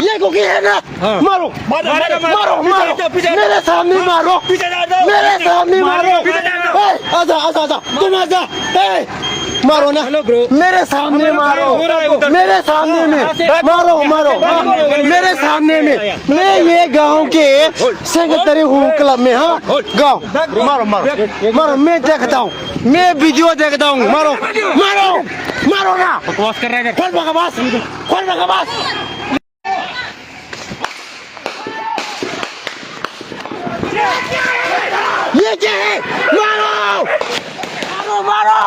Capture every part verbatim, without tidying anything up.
ये को की है ना? मारो, मारो, मारो, मारो। मेरे सामने मारो, मेरे सामने मारो। ए, आजा, आजा, आजा, तुम आजा। ए, मारो ना। मेरे सामने मारो, मेरे सामने में मारो, मारो। मेरे सामने में। मैं ये गांव के सेक्रेटरी हूँ क्लब में, हाँ। गांव, मारो, मारो, मारो। मैं देखता हूँ, मैं वीडियो देखता हूँ। मारो, मारो, मारो ना। बकवास कर रहा है। कौन बकवास? कौन बकवास? ये क्या है? मारो! मारो, मारो!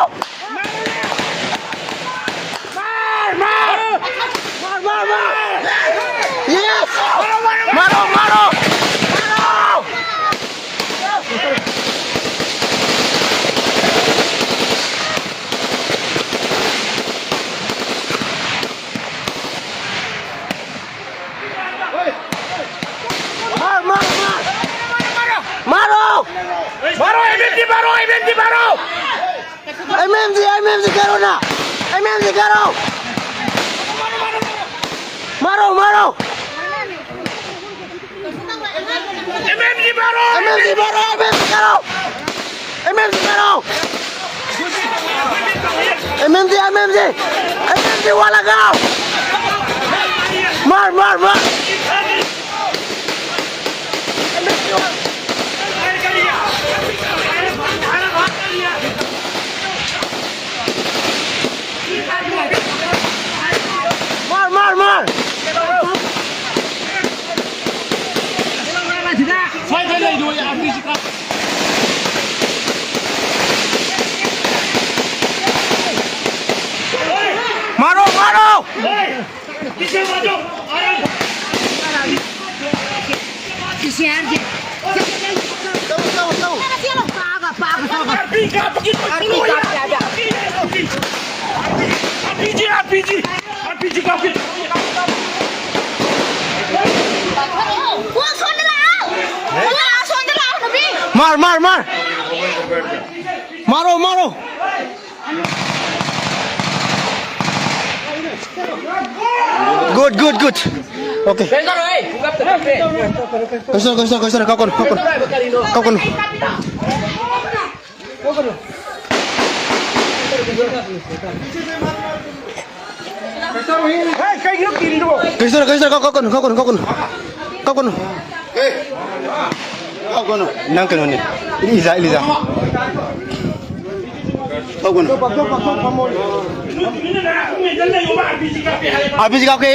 मार, मार! मार, मार, मार! यस! मारो, मारो! मारो! मार, मार, मार। मारो। मारो, एमएमजी मारो, एमएमजी मारो। एमएमजी, एमएमजी करो ना। एमएमजी करो। मारो, मारो। एमएमजी मारो। एमएमजी मारो, एमएमजी करो। एमएमजी मारो। MMG, MMG. एमएमजी वाला गाओ। मार, मार, मार। मार, मार, मार। मारो, मारो। मार, मार, मार। मारो, मारो। Good, good, good. Okay. ꯀꯩꯁꯨ ꯇꯧꯔꯣꯏ, ꯄꯨꯡꯀꯞꯇ ꯀꯞꯄꯦ꯫ ꯀꯩꯁꯨ ꯇꯧꯔꯣꯏ, ꯀꯩꯁꯨ ꯇꯧꯔꯣꯏ, ꯀꯩꯁꯨ ꯇꯧꯔꯣꯏ, ꯀꯩꯁꯨ ꯇꯧꯔꯣꯏ, ꯀꯞꯀꯅꯨ, ꯀꯩꯁꯨ ꯀꯞꯀꯅꯨ, ꯇꯧꯔꯣꯏ, ꯀꯔꯤꯅꯣ? ꯀꯞꯀꯅꯨ꯫ ꯀꯩꯁꯨ ꯇꯧꯔꯣꯏ, ꯀꯩꯁꯨ ꯇꯧꯔꯣꯏ, ꯀꯞꯀꯅꯨ, ꯀꯞꯀꯅꯨ, ꯀꯞꯀꯅꯨ꯫ ꯀꯞꯀꯅꯨ꯫ ꯅꯪ ꯀꯩꯅꯣꯅꯦ, ꯏꯂꯤꯖꯥ, ꯏꯂꯤꯖꯥ꯫ ꯀꯞꯀꯅꯨ꯫ R P G ꯀꯥꯞꯀꯦ꯫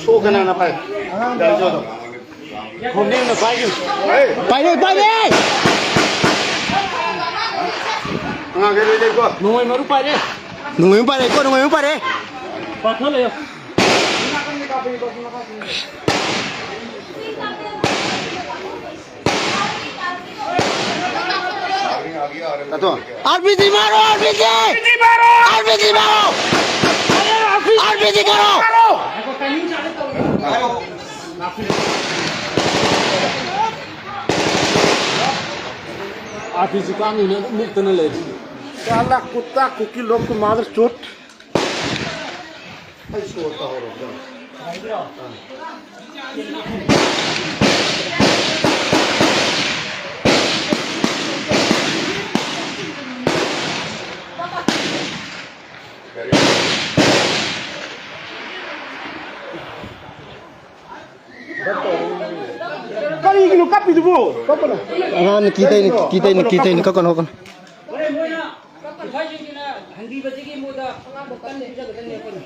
ꯁꯣꯛ ꯀꯅꯥꯅ ꯄꯥꯏ? ꯈꯣꯡꯖꯦꯡꯅ ꯄꯥꯏꯈꯤꯕ꯫ ꯄꯥꯏꯔꯦ, ꯄꯥꯏꯔꯦ! ꯑꯉꯥꯡꯈꯩ ꯂꯣꯏ ꯂꯩꯀꯣ? ꯅꯣꯡꯃꯩ ꯃꯔꯨ ꯄꯥꯏꯔꯦ꯫ ꯅꯣꯡꯃꯩ ꯑꯃ ꯄꯥꯏꯔꯦꯀꯣ, ꯅꯣꯡꯃꯩ ꯑꯃ ꯄꯥꯏꯔꯦ꯫ ꯄꯥꯊꯣꯛ ꯂꯩꯌꯣ꯫ ꯑꯥꯔ ꯄꯤ ꯖꯤ ꯃꯥꯔꯣ, R P G! R P G ꯃꯥꯔꯣ! ꯑꯥꯔ ꯄꯤ ꯖꯤ ꯃꯥꯔꯣ! ꯑꯥꯔ ꯄꯤ ꯖꯤ ꯀꯥꯞꯅꯤꯅ ꯑꯗꯨꯝ ꯃꯨꯛꯇꯅ ꯂꯩꯔꯤ꯫ साला कुत्ता कुकी लोग को मादर चोट। ꯀꯔꯤꯒꯤꯅꯣ ꯀꯞꯄꯤꯗꯨꯕꯨ? ꯀꯞꯀꯅꯨ꯫ ꯑꯉꯥꯡꯅ ꯀꯤ ꯇꯩꯅꯤ, ꯀꯤ ꯇꯩꯅꯤ, ꯀꯤ ꯇꯩꯅꯤ, ꯀꯞꯀꯅꯨ, ꯀꯞꯀꯅꯨ꯫ ꯍꯣꯔꯦꯟ ꯃꯣꯏꯅ ꯁꯤꯐꯥꯏꯁꯤꯡꯁꯤꯅ ꯍꯟꯕꯤꯕꯗꯒꯤ ꯃꯣꯏꯗ ꯑꯉꯥꯡꯕ ꯀꯟꯅ ꯄꯤꯖꯒꯗꯕꯅꯤ ꯑꯩꯈꯣꯏꯅ꯫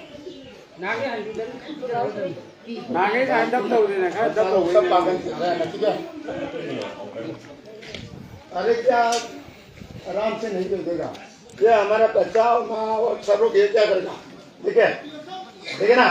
ꯅꯍꯥꯟꯒꯩ ꯍꯟꯕꯤꯕꯗꯒꯤ ꯄꯤꯖꯒꯗꯕꯅꯤ꯫ ꯅꯍꯥꯟꯒꯩ ꯁꯨꯃꯥꯏꯅ ꯗꯞ ꯇꯧꯗꯦꯅ, ꯈꯔ ꯗꯞ ꯇꯧꯕ꯫ अरे क्या, आराम से नहीं तो देगा। ये हमारा बच्चा और माँ और सब लोग ये क्या करेगा? ठीक है? ठीक है ना?